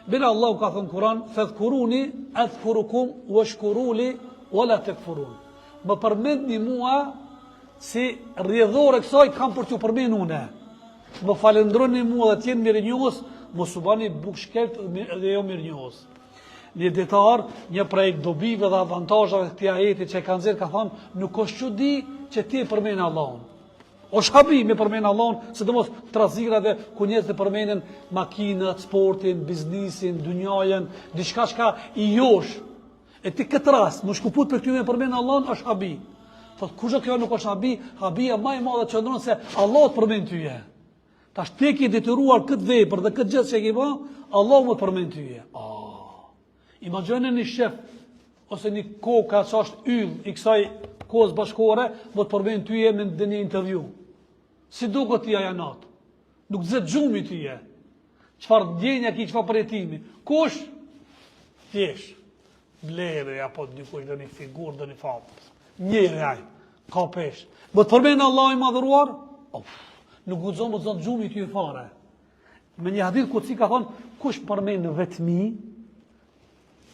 Bile Allahu ka thënë Kur'an, "Fadhkuruni adhkurukum washkuruli wala takfurun." Më përmendni mua si rrjedhore kësaj kam për t'ju përmend unë. Më falënderoni mua dhe të jeni mirënjohës, mos u bani bukëshkelt dhe jo mirënjohës. Një dijetar, një prej dobive dhe avantazheve të këtij ajeti që e ka nxjerr ka thënë, nuk është çudi që ti e përmend Allahun. Osht habi me përmend Allahun, sidomos trazirave ku njerëzit e përmendin makinat, sportin, biznisin, dynjajën, diçka çka i josh. E ti këtë rast, m'u shkëput prej këtyre me përmend Allahun, është habi. Thot, kush kjo nuk është habi, habia ma e madhe qëndron se Allahu të përmend tyje. Tash ti ke detyruar këtë vepër dhe këtë gjë që e ke bë, Allahu me të përmend tyje. Ah. Imagjinoni një shef ose një koka që është yll i kësaj kohës bashkëkohore, me të përmend tyje me në një intervju. Si duket ti ajo natë? Nuk të zë gjumi tyje. Çfarë ndjenja ki, çfarë përjetimi? Kush? Thjesht. Bleri apo dikush ndonjë figurë, ndonjë famë. Njeri ai, ka peshë. Me të përmend Allahu i madhëruar? Of, nuk guxon me të zënë gjumi ty fare. Me një hadith kudsi ka thonë, kush përmend në vetmi,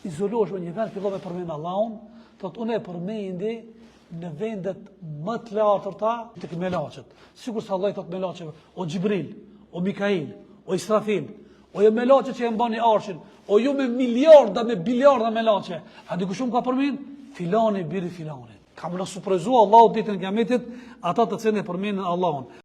izolohesh në një vend, fillon me përmend Allahun, thot unë e përmendi në vendet më të lartëta tek melaqet. Sikurse Allahu thot melaqeve, o Xhibril, o Mikail, o Israfil, o ju melaqe që e mbani arshin, o ju me miliarda, me biliarda melaqe. A dikush më ka përmend? Filani biri filanit. Ka me na surprizu Allahu ditën e kiametit, ata të cilët e përmendin Allahun.